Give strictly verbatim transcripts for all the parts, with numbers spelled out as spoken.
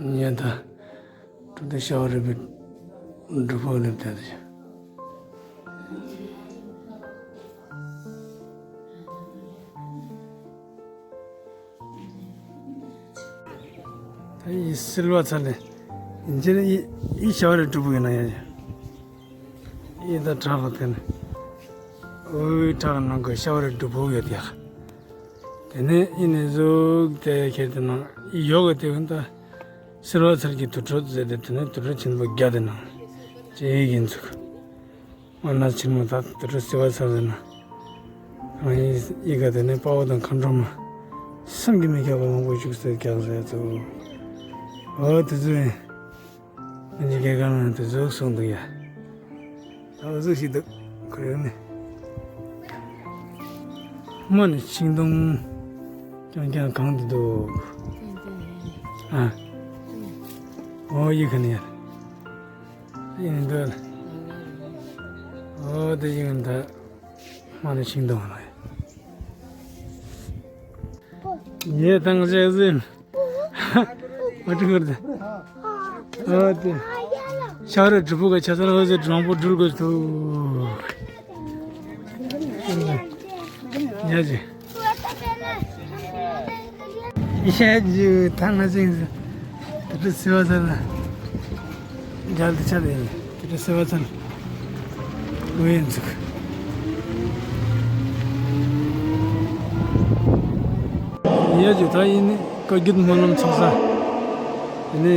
ཉེ་ད་གྲུབ་དེ་ཤ་བ་རི་པའི་སྒྲུབ་ཕུག་སླེབས་བསྡད་དེ། ད་ཡི་སིལ་བ་ཚ་ལེ། ཡིན་གྱི་ནི་ཡི་ཡི་ཤ་བ་རི་སྒྲུབ་ཕུག་ཡིན་ན་ཡ། ཡི་ད་བྲག་གི་དེ་ནི། འོའི་བྲག་གི་ནང་གི་ཤ་བ་རི་སྒྲུབ་ཕུག་ཡོད་ཡ། དེ་ནས་ཨི་ནས་ཟུག་དེ་ཁྱེར་དེ་ནང་ཡོག་གི་དེ་ད་སིལ་བ་ཚལ་གྱི་དུར་ཁྲོད་ཟེར་ཏེ་དེ་ནས་དུར་ཁྲོད་ཆེན་པོ་བརྒྱ་དེ་ནང་ཅེས་ཡིན་ཚུགས། ང་ན་ཆེན་མོ་ད་དུར་ཁྲོད་སིལ་བ་ཚལ་ཟེར་ན་ང་ཡི་ཡི་ག་དེ་ནས་དཔའ་བོ་དང་མཁའ་འགྲོ་མ་བསམ་གྱིས་མི་ཁྱབ་པ་མང་པོ་བཞུགས་སའི་རྒྱག་ཟེར་ཚུགས། འོ་དེ་ཚོ་ཡིན། ང་ཚོའི་རྒྱལ་ཁབ་ནང་དུ་ཟུག་གསུངས་འདུག་ཡ། ད་ཟུག་ཞིག་འདུག་ཁོ་རང་ནི། དམག་ནི་ཤིང་སྡོང་རྐྱང་རྐྱང་གང་དུ་འདུག་ཨ། འོ་ཡི་ཁ་ནི་ཡ། ཡི་ནི་འདུག་འོ་དེ་ཡི་ནི་ད་དམག་ནི་ཤིང་སྡོང་ལ་ཡ། ངས་དང་ཞག་ཟིན། མ་འགྲིག་གར་དེ། ཨ་དེ། ཤ་ར་གྲུ་པོ་ག་ཆ་ཚང་ཨོ་ཟེར་དྲང་པོ་འགྲུལ་དགོས་ཐུག་ཉ་ཅི། ཡ་ཅི་ཐང་ང་ཅིང་ད་དུ་སི་བ་ཟེར་ན། རྒྱལ་དུ་ཆ་ལེ་ཡིན། དེ་འདྲ་ཟེར་བ་ཚང་། ཨུ་ཡིན་ཚུགས། ཡ་ཇུ་ད་ཡིན་ནི་བཀའ་བརྒྱུད་སྨོན་ལམ་ཚོགས་ས། ཡིན་ནི།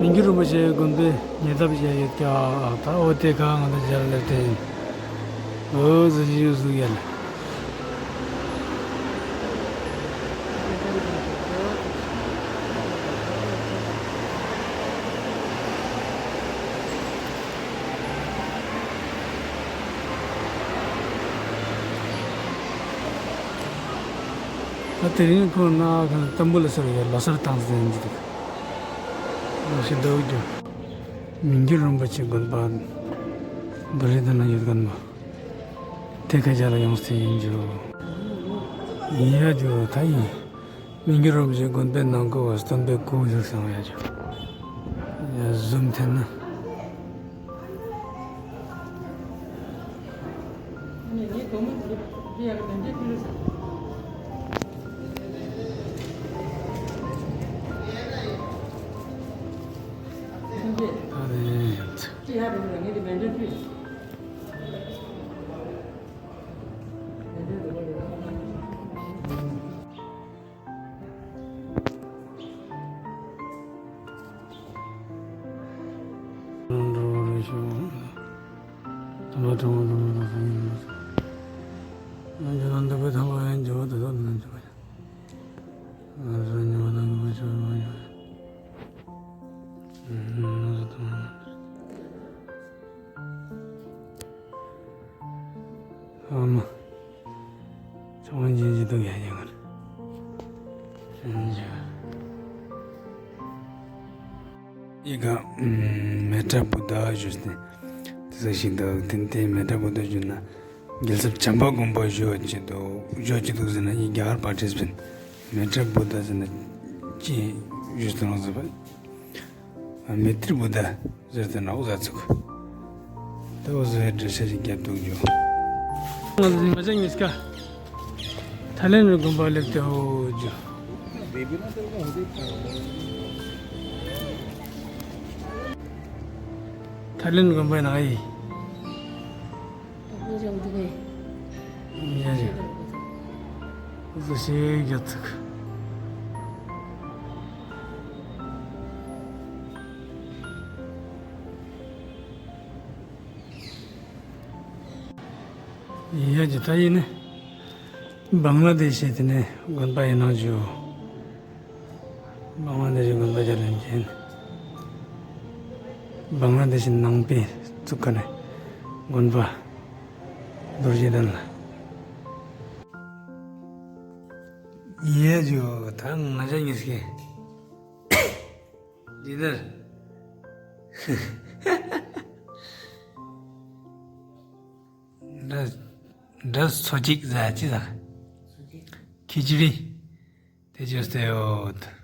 མི་འགྱུར་རིན་པོ་ཆེ་དགོན་པའི་ཉེ་འདབས་བཞག་ཡོད་ཀྱང་ད་ཨོ་དེ་ག་ང་ད་རྒྱལ་ལེབ་དེ་ཡིན། ཨོ་ཟི་ཞིག་ཟུག་ཡ་ལ། ད་དེ་རིང་ཁོ་ན་ག་ན་ཏམ་བུ་ལ་སར་ཡ་ལོ་སར་བཏང་ཟིན་གྱི་འདུག་ལོ་ཤི་འདུག་རྒྱུ། མི་འགྱུར་རིན་པོ་ཆེ་དགོན་པ་འདུ་རི་དང་ན་ཡོད་མཁན་མོ། དེ་ཁ་ཇ་ལ་ཡོང་སྟེ་ཡིན་རྒྱུ། ཡིན་ཡ་རྒྱུ་ད་ཡིན། མི་འགྱུར་རིན་པོ་ཆེ་དགོན་པའི་ནང་གོ་བ་སྟོན་པའི་སྐུ་ཞིག་བཟང་ཡ་རྒྱུ། ཡ་བཟུམ་འཐེན་ན། ཨ་རེད། ཨ་མ། ཚང་མ་འཇིགས་འཇིགས་འདུག་ཡ་ཡ་གར། ཡི་ག་མེ་ཏྲ་བུདྡྷ་ཞུས་ཏེ། དེ་ཟ་ཞིག་འདུག་དེ་དེ་མེ་ཏྲ་བུདྡྷ་ཞུས་ན། རྒྱལ་ཚབ་བྱམས་པ་མགོན་པོ་ཞུ་བ་ཅི་འདུག་ཞུ་བ་ཅི་འདུག་ཟེར་ན་ཡི་རྒྱ་གར་པར་ཏིས་པན། མེ་ཏྲ་བུདྡྷ་ཟེར་ན་ཅི་ཞུས་ཏེ་རང་ཟེར་བ། མེ་ཏྲི་བུདྡྷ་ཟེར་ཏེ་ནག་ཟ་ཚུགས། ད་འོ་ཟེར་བའི་འགྲེལ་བཤད་ཅིག་རྒྱབ་འདུག་རྒྱུ། ང་ཚོ་ང་ཚོ་ཉིས་ཀ་ཐའི་ལེན་གྱི་དགོན་པ་སླེབས་ཏེ་འོ་རྒྱུ། ཐའི་ལེན་གྱི་དགོན་པའི་ནང་ཡིན། དོ་དགོང་ལྗང་འདུག་གས། ཡ་ཡ། བཟོ་ཞིག་རྒྱབ་ཚུགས། ཡ་ཇི་ད་ཡིན་ནི། བང་ལ་དེ་ཤི་དེ་ནས་དགོན་པ་ཡིན་ནང་བཞུགས། བང་ལ་དེ་ཤི་དགོན་པ་རྒྱ་ལན་ཅན། བང་ལ་དེ་ཤི་ནང་པའི་བཙུགས་ཀ་ནས་དགོན་པ་རྡོ་རྗེ་གདན་ལ། ཡ་ཇོ་ད་ང་ཅག་གཉིས་ཀྱིས་འདི་ལྟར། འདྲ་འདྲ་སོ་གཅིག་ཟ་ཅི་ཟ། ཁི་ཅི་རི། ཨེ་ཇོ་སྟེ་ཡོད།